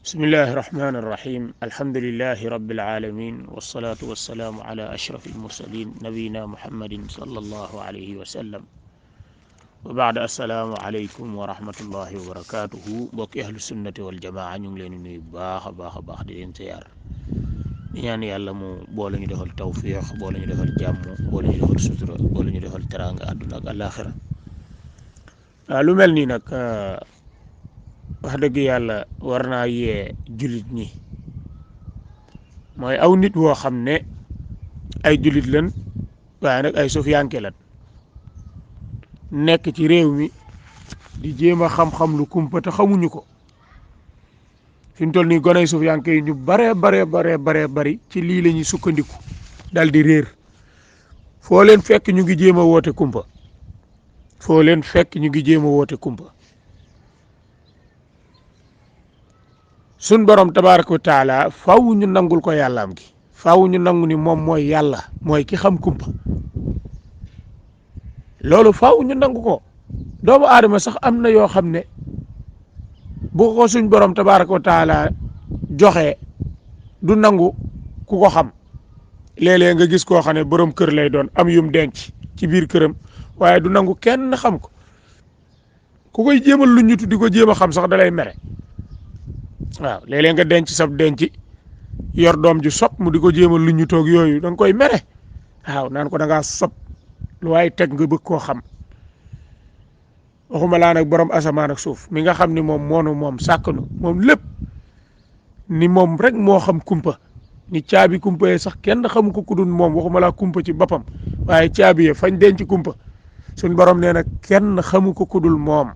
بسم الله الرحمن الرحيم الحمد لله رب العالمين والصلاة والسلام على أشرف المرسلين نبينا محمد صلى الله عليه وسلم وبعد السلام عليكم ورحمة الله وبركاته بوك أهل السنة والجماعة ñu ngi leen di nuyu baax di leen ziyaar di ñaan yàlla mu boole ñu defal tawfiix boole ñu defal jàmm boole ñu defal sutura boole ñu defal teraanga àdduna ak àllaaxira lu mel nii nag wax dëgg yàlla war naa yee jullit ñi mooy aw nit woo xam ne ay jullit lan waaye nag ay sufiyanke lan nekk ci réew mi di jéem a xam-xam lu kumpa te xamuñu ko fi mu toll nii goney sufiyanke yi ñu bare bari ci lii la ñuy sukkandiku dal di réer foo leen fekk ñu ngi jéem a woote kumpa foo leen fekk ñu ngi jéem a woote kumpa sun borom tabaaraka wa taala faw ñu nangul ko yàllaam gi faw ñu nangu ni moom mooy yàlla mooy ki xam kumpa loolu faw ñu nangu ko doomu aadama sax am na yoo xam ne bu ko suñ borom tabaaraka wa taala joxe du nangu ku ko xam léeg-léeg nga gis koo xam ne borom kër lay doon am yum denc ci biir këram waaye du nangu kenn xam ko ku koy jéemal lu ñutu di ko jéem a xam sax da lay mere waaw léeg-léeg nga denc sab denc yor doom ju sopp mu di ko jéemal lu ñu toog yooyu da nga koy mere waaw naan ko da ngaa sopp lu waaye teg nga bëgg koo xam waxuma laa nag borom asamaan ak suuf mi nga xam ni moom moonu moom sàkknu moom lépp ni moom rek moo xam kumpa ni caabi kumpa yee sax kenn xamu ko ku dul moom waxuma laa kumpa ci boppam waaye caabi yee fañ denc kumpa suñ borom nee na kenn xamu ko ku dul moom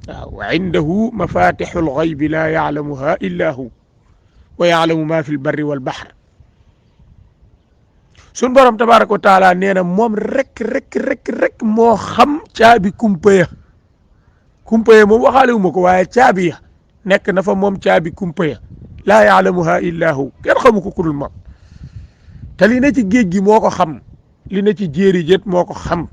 waaw wa indahu mafatixul xaybi laa yaalamuha illa hu wa yaalamu ma fi lbarri walbaxr suñ borom tabaraka wa taala nee na moom rek moo xam caabi kumpa ya moom waxaale wu ma ko waaye caabi ya nekk na fa moom caabi kumpa ya laa yaalamuha illa hu kenn xamu ko ku dul moom te li ne ci géej gi moo ko xam li ne ci jéeri jët moo ko xam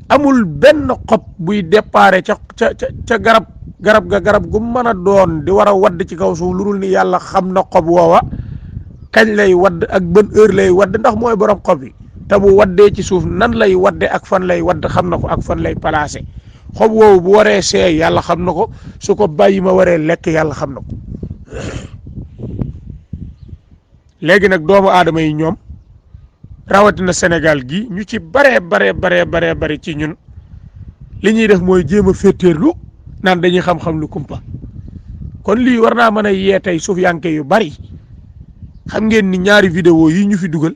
amul benn xob buy déparé ca garab gu mën a doon di war a wadd ci kaw suuf lu dul ni yàlla xam na xob woowa kañ lay wadd ak ban heure lay wadd ndax mooy borom xob yi te bu waddee ci suuf nan lay wadde ak fan lay wadd xam na ko ak fan lay placé xob woowu bu waree seey yàlla xam na ko su ko bàyyi ma waree lekk yàlla xam na ko léegi nag doomu aadama yi ñoom rawatina Sénégal gi ñu ci bare ci ñun li ñuy def mooy jéem a féeteerlu naan dañuy xam-xam lu kumpa kon lii war naa mën a yee tey sufiyanke yu bari xam ngeen ni ñaari vidéo yi ñu fi dugal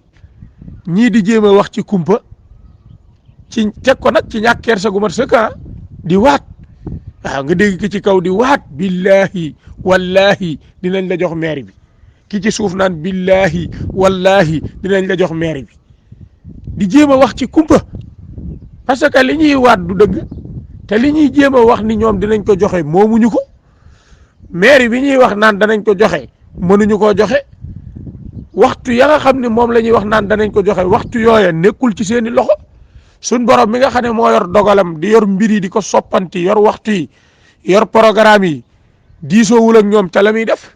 ñii di jéem a wax ci kumpa ci teg ko nag ci ñàkk kersa gu mat sëkk di waat waaw nga dégg ki ci kaw di waat billahi wallahi dinañ la jox maire bi ki ci suuf naan billahi wallahi dinañ la jox maire bi di jéem a wax ci kumpa parce que li ñuy waat du dëgg te li ñuy jéem a wax ni ñoom dinañ ko joxe moomuñu ko maire bi ñuy wax naan danañ ko joxe mënuñu koo joxe waxtu ya nga xam ne moom la ñuy wax naan danañ ko joxe waxtu yooya nekkul ci seeni loxo suñ borom mi nga xam ne moo yor dogalam di yor mbir yi di ko soppanti yor waxtu yi yor programme yi diisoowul ak ñoom ca la muy def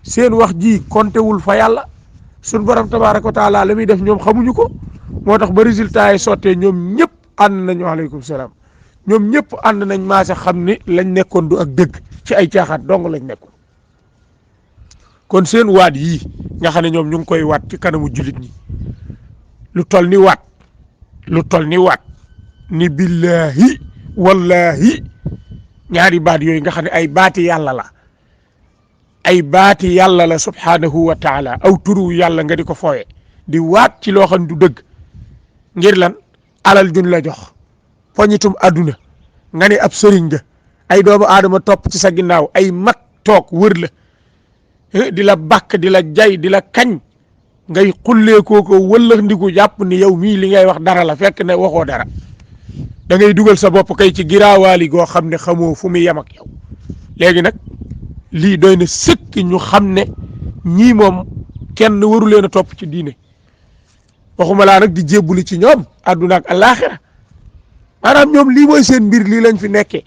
seen wax ji kontewul fa yàlla suñ borom tabaaraka wa taala la muy def ñoom xamuñu ko moo tax ba résultat yi sottee ñoom ñëpp ànd nañu waaleykum salaam ñoom ñëpp ànd nañ maase xam ni lañ nekkoon du ak dëgg ci ay caaxaat dong lañ nekkoon kon seen waat yii nga xam ne ñoom ñu ngi koy waat ci kanamu jullit ñi lu tol ni waat ni billahi wallahi ñaari baat yooyu nga xam ne ay baati yàlla la ay baati yàlla la subhanahu wa taala aw turu yàlla nga di ko fooye di waat ci loo xam du dëgg ngir lan alal jun la jox poñitum àdduna nga ne ab sëriñ nga ay doomu aadama topp ci sa ginnaaw ay mag toog wër la di la bàkk di la jay di la kañ ngay xullee kooko wëllëx ndiku jàpp ni yow mii li ngay wax dara la fekk ne waxoo dara da ngay dugal sa bopp kay ci giraawaali goo xam ne xamoo fu muy yem ak yow léegi nag lii doy na sëkk ñu xam ne ñii moom kenn waru leen a topp ci diine waxuma laa nag di jébbuli ci ñoom àdduna ak àllaaxira maanaam ñoom lii mooy seen mbir lii lañ fi nekkee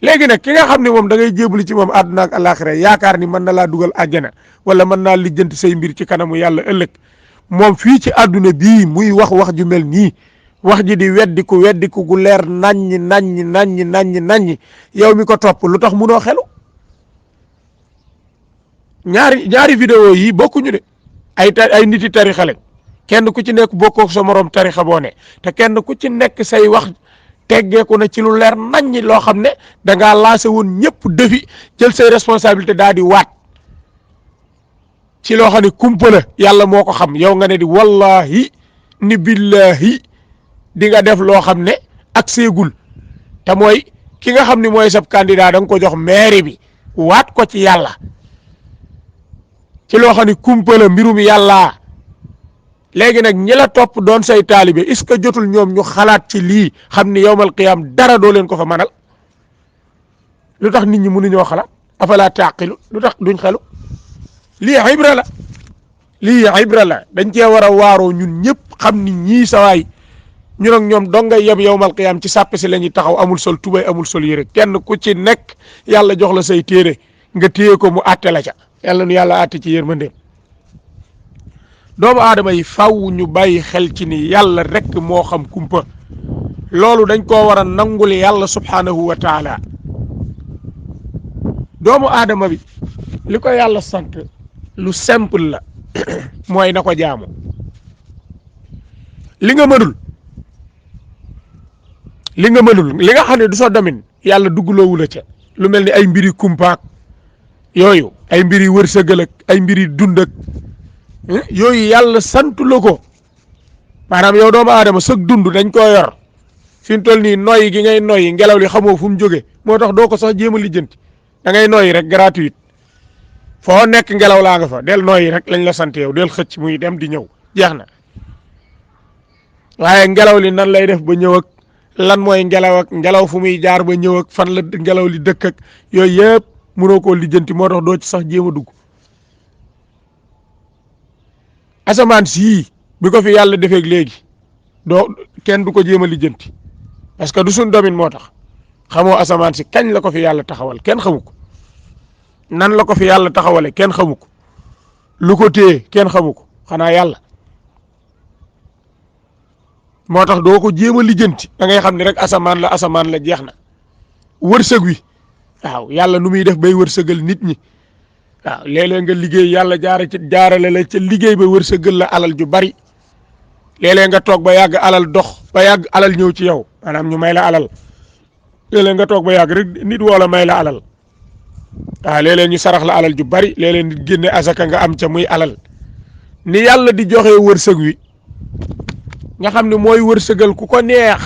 léegi nag ki nga xam ne moom da ngay jébbalu ci moom àdduna ak alaxira yaakaar ni mën na laa dugal àjjana wala mën naa lijjanti say mbir ci kanamu yàlla ëllëg moom fii ci àdduna bii muy wax ju mel nii wax ji di weddiku gu leer naññi yow mi ko topp lu tax munoo xelu ñaari vidéo yi bokkuñu de ay niti tarixa lañ kenn ku ci nekk bokkoo sa morom tarixa boo ne te kenn ku ci nekk say wax teggeeku na ci lu leer naññi loo xam ne da ngaa lancé woon ñëpp defi jël say responsabilité daal di waat ci loo xam ne kumpa la yàlla moo ko xam yow nga ne di wallahi ni billahi di nga def loo xam ne ak seegul te mooy ki nga xam ne mooy sab candidat da nga ko jox maire bi waat ko ci yàlla ci loo xam ne kumpa la mbirum yàlla léegi nag ñi la topp doon say taalibe est-ce que jotul ñoom ñu xalaat ci lii xam ni yowmal qiyaam dara doo leen ko fa manal lu tax nit ñi mënuñoo xalaat afala taqilu lu tax duñ xelu lii ibra la dañ cee war a waaroo ñun ñëpp xam ni ñii sawaay ñun ak ñoom dong ngay yem yowmal qiyaam ci sàppe si la ñuy taxaw amul sol tubay amul sol yére kenn ku ci nekk yàlla jox la say téere nga téye ko mu àtte la ca yàlla nu yàlla àtte ci yërmandeem doomu aadama yi faw ñu bàyyi xel ci ni yàlla rek moo xam kumpa loolu dañ koo war a nangul yàlla subhanahu wa taala doomu aadama bi li ko yàlla sant lu simple la mooy na ko jaamu li nga mënul li nga xam ne du sa domaine yàlla duggloowu la ca lu mel ni ay mbiri kumpaak yooyu ay mbiri wërsëgal ak ay mbiri dund ak yooyu yàlla santu la ko maanaam yow doomu aadama sëg dund dañ koo yor fi mu toll nii noyyi gi ngay noyyi ngelaw li xamoo fu mu jóge moo tax doo ko sax jéem a lijjanti da ngay noyyi rek gratuite foo nekk ngelaw laa nga fa del noyyi rek lañ la sant yow del xëcc muy dem di ñëw jeex na waaye ngelaw li nan lay def ba ñëw ak lan mooy ngelaw ak ngelaw fu muy jaar ba ñëw ak fan la ngelaw li dëkk ak yooyu yëpp mënoo koo lijjanti moo tax doo ci sax jéem a dugg asamaan sii bi ko fi yàlla defeeg léegi doo kenn du ko jéem a lijjanti parce que du suñ domaine moo tax xamoo asamaan si kañ la ko fi yàlla taxawal kenn xamu ko nan la ko fi yàlla taxawale kenn xamu ko lu ko téye kenn xamu ko xanaa yàlla moo tax doo ko jéem a lijjanti da ngay xam ne rek asamaan la jeex na wërsëg wi waaw yàlla nu muy def bay wërsëgal nit ñi waaw léeg-léeg nga liggéey yàlla jaarale la ca liggéey ba wërsëgal la alal ju bari léeg-léeg nga toog ba yàgg alal dox ba yàgg alal ñëw ci yow maanaam ñu may la alal léeg-léeg nga toog ba yàgg rek nit woo la may la alal waaw léeg-léeg ñu sarax la alal ju bari léeg-léeg nit génne asaka nga am ca muy alal ni yàlla di joxe wërsëg wi nga xam ne mooy wërsëgal ku ko neex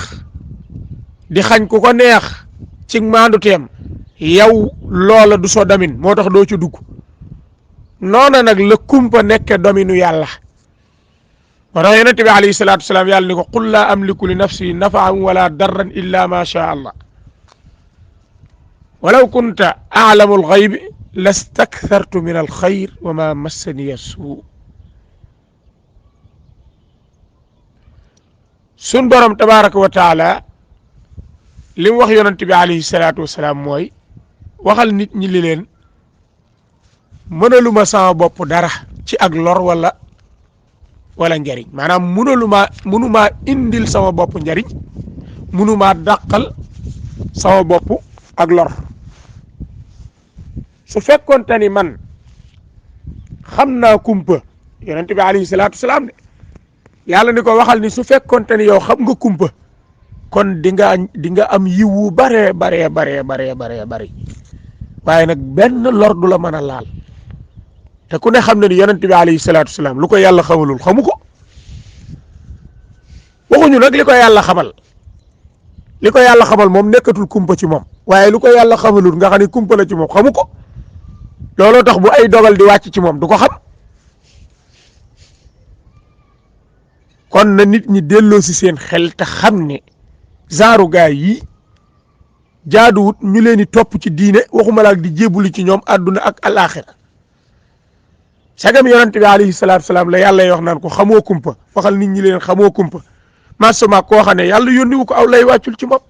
di xañ ku ko neex ci maandu teem yow loola du soo damin moo tax doo ci dugg noona nag la kumpa nekke dominu yàlla moo tax yonent bi alayhi salaatu wasalaam yàlla ni ko qul laa amliku li nafsi nafaan wala darran illa ma sha allah walaw kunta aalamu alxayb lastakthartu min alxayr wa ma massaniya suu sun borom tabaraka wa taala li mu wax yonent bi alayhi salaatu wasalaam mooy waxal nit ñi li leen mënaluma sama bopp dara ci ak lor wala njariñ maanaam mënumaa indil sama bopp njariñ mënumaa dàqal sama bopp ak lor su fekkoonte ni man xam naa kumpa yonent bi alayhi salaatu wasalaam de yàlla ni ko waxal ni su fekkoonte ni yow xam nga kumpa kon di nga am yiwu bare waaye nag benn lor du la mën a laal te ku ne xam ne ni yonent bi alayhi salaatu wasalaam lu ko yàlla xamalul xamu ko waxuñu nag li ko yàlla xamal moom nekkatul kumpa ci moom waaye lu ko yàlla xamalul nga xam ne kumpa la ci moom xamu ko looloo tax bu ay dogal di wàcc ci moom du ko xam kon na nit ñi delloo si seen xel te xam ne genre gaay yi jaaduwut ñu leen di topp ci diine waxuma la ak di jébuli ci ñoom àdduna ak alaaxira sagam yonent bi alayhi salaatu wasalaam la yàlla wax naan ko xamoo kumpa waxal nit ñi leen xamoo kumpa masuma koo xam ne yàlla yónni wu ko aw lay wàccul ci moom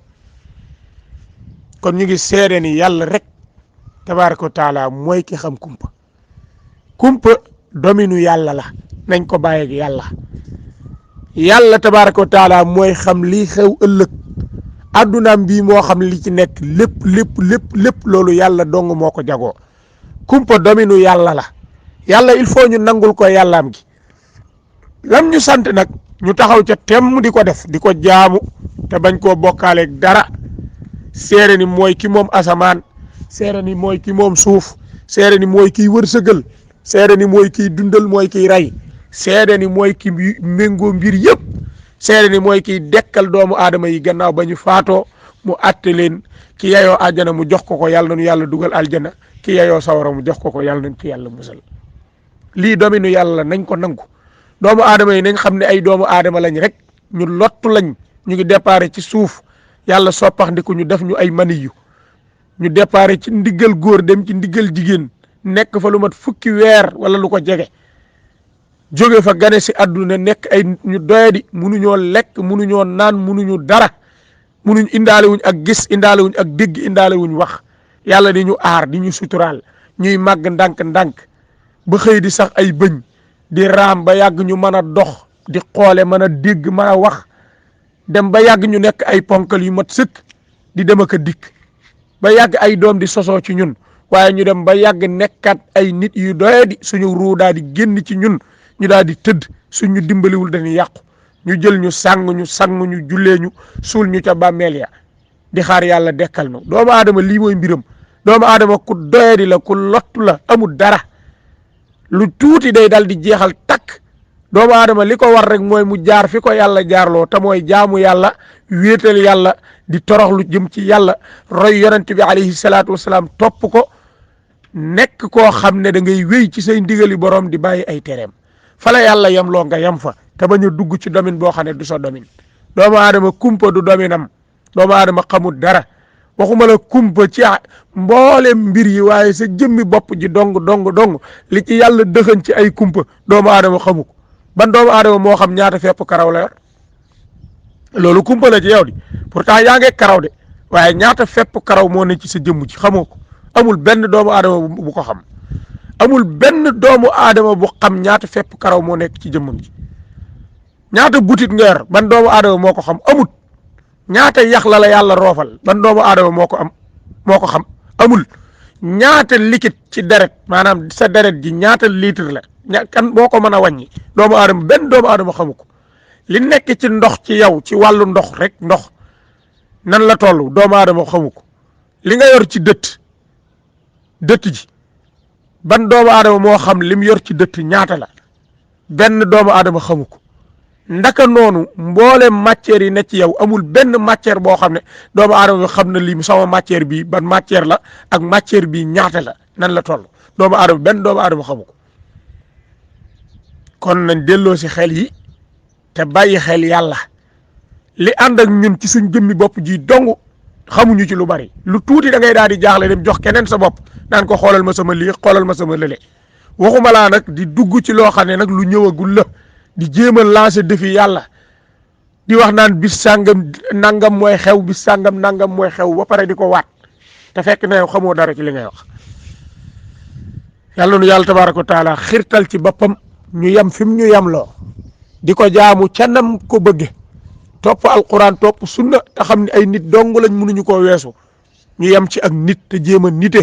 kon ñu ngi seede ni yàlla rek tabaaraka wa taala mooy ki xam kumpa kumpa dominu yàlla la nañ ko bàyyi ak yàlla yàlla tabaaraka wa taala mooy xam lii xew ëllëg addunaam bii moo xam li ci nekk lépp loolu yàlla dong moo ko jagoo kumpa dominu yàlla la yàlla il faut ñu nangul ko yàllaam gi lam ñu sant nag ñu taxaw ca temm di ko def di ko jaamu te bañ koo bokkaaleeg dara seere ni mooy ki moom asamaan seere ni mooy ki moom suuf seere ni mooy kiy wërsëgal seere ni mooy kiy dundal mooy kiy rey seere ni mooy ki méngoo mbir yëpp seere ni mooy kiy dekkal doomu aadama yi gannaaw ba ñu faatoo mu àtte leen ki yayoo aljana mu jox ko yàlla nañu yàlla dugal aljana ki yayoo sawara mu jox ko yàlla nañ ci yàlla musal lii dominu yàlla nañ ko nangu doomu aadama yi nañ xam ne ay doomu aadama lañ rek ñu lottu lañ ñu ngi déparé ci suuf yàlla soppax ndiku ñu def ñu ay maniyu ñu déparé ci ndiggal góor dem ci ndiggal jigéen nekk fa lu mat fukki weer wala lu ko jege jóge fa gane si àdduna nekk ay ñu doyadi munuñoo lekk munuñoo naan munuñu dara munuñ indaale wuñ ak gis indaale wuñ ak dégg indaale wuñ wax yàlla di ñu aar di ñu suturaal ñuy màgg ndànk-ndànk ba xëy di sax ay bëñ di raam ba yàgg ñu mën a dox di xoole mën a dégg mën a wax dem ba yàgg ñu nekk ay ponkal yu mat sëkk di dem ak a dikk ba yàgg ay doom di sosoo ci ñun waaye ñu dem ba yàgg nekkat ay nit yu doyadi suñu ruu daal di génn ci ñun ñu daal di tëdd suñu dimbaliwul dañuy yàqu ñu jël ñu sang ñu jullee ñu suul ñu ca bàmmeel ya di xaar yàlla dekkal nu doomu aadama lii mooy mbiram doomu aadama ku doyadi la ku lottu la amul dara lu tuuti day dal di jeexal takk doomu aadama li ko war rek mooy mu jaar fi ko yàlla jaarloo te mooy jaamu yàlla wéetal yàlla di toroxlu jëm ci yàlla roy yonent bi alayhi salaatu wasalaam topp ko nekk koo xam ne da ngay wéy ci say ndigali borom di bàyyi ay tereem fala yàlla yem loo nga yem fa te bañ a dugg ci domaine boo xam ne du sa domaine doomu aadama kumpa du domaine am doomu aadama xamul dara waxuma la kumpa ci mboolem mbir yi waaye sa jëmmi bopp ji dong li ci yàlla dëxëñ ci ay kumpa doomu aadama xamu ko ban doomu aadama moo xam ñaata fepp karaw la yor loolu kumpa la ci yow di pourtant yaa ngi karaw de waaye ñaata fepp karaw moo ne ci sa jëmm ji xamoo ko amul benn doomu aadama bu ko xam amul benn doomu aadama bu xam ñaata fepp karaw moo nekk ci jëmmam ji ñaata butit nga yor ban doomu aadama moo ko xam amut ñaata yax la yàlla roofal ban doomu aadama moo ko xam amul ñaata liquide ci deret maanaam sa deret ji ñaata litre la kan boo ko mën a wàññi doomu aadama benn doomu aadama xamu ko li nekk ci ndox ci yow ci wàllu ndox rek ndox nan la toll doomu aadama xamu ko li nga yor ci dëtt ji ban doomu aadama moo xam lim yor ci dëtt ñaata la benn doomu aadama xamu ko ndaka noonu mboole matière yi ne ci yow amul benn matière boo xam ne doomu aadama bi xam na lii sama matière bi ban matière la ak matière bi ñaata la nan la toll doomu aadama benn doomu aadama xamu ko kon nañ delloo si xel yi te bàyyi xel yàlla li ànd ak ñun ci suñ jëmmi bopp ji dong xamuñu ci lu bari lu tuuti da ngay daal di jaaxle dem jox keneen sa bopp naan ko xoolal ma sama lii xoolal ma sama lële waxuma laa nag di dugg ci loo xam ne nag lu ñëwagul la di jéem a lancer défi yàlla di wax naan bis sàngam nangam mooy xew bis sàngam nangam mooy xew ba pare di ko waat te fekk na yow xamoo dara ci li ngay wax yàlla nu yàlla tabaaraka wa taala xirtal ci boppam ñu yem fi mu ñu yemloo di ko jaamu ca nam ko bëgge topp alquran topp sunna te xam ne ay nit dong lañ mënuñu koo weesu ñu yem ci ak nit te jéem a nite